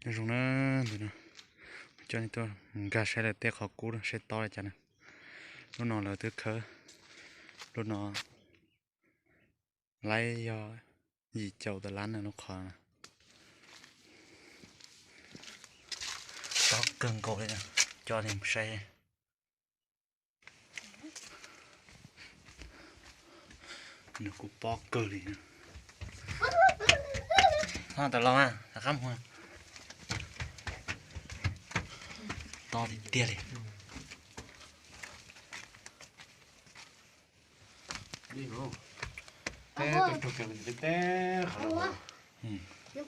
Zoo na, ntawm no coj nej tuaj nkag saib lawv tej qhov kub saib tob li cas na. Lub no lawv twb khawb, lub no laib yog yim caum tawm lab na lub qhov na. Tob kawg nkaus li, coj nej mus saib. Nws kuj pob kawg li. Ho tawm los mas rov qab mus. Tob tiag tiag li. Nqis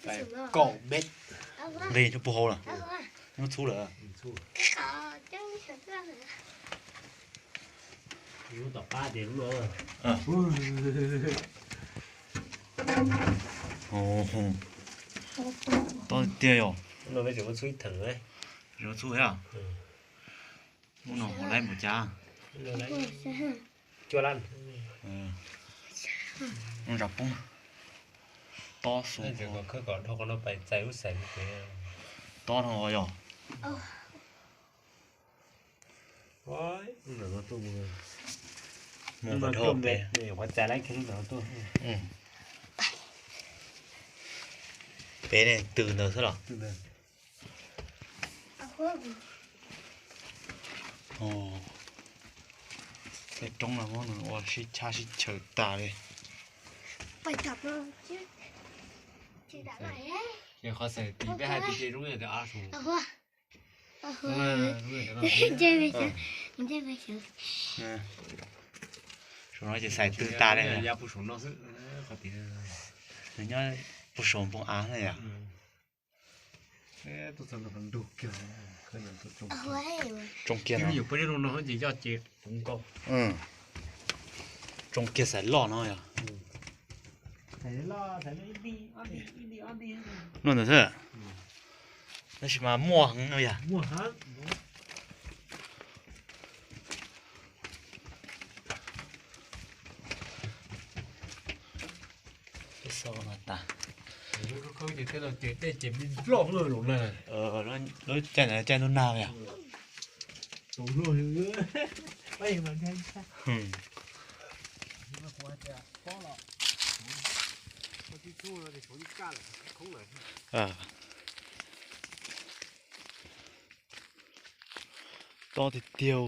rau puag hauv lawm. Tob tiag yom. Txhub a. Lub no hauv laib npaum cas? Lub zam poob. Tob xu. Tob no yog. Mus dhau pem. Pem ne tw ntawd xwb los? Tej roob no muab nws ua sib chab sib chaws tas li. Ces qhov xaim tim peb hais tias ces zoo yam tias av su. Saum no ces xaim twg tas li. Nws nyob puag saum npoo av na yom. Tsoo kiag no. Tsoo kiag xaim loj no yog. Luaj ntawd xwb. Tab sis mas muaj heev no yog. Lub caij ntawd caij ntuj nag yog. Tob tiag tiag.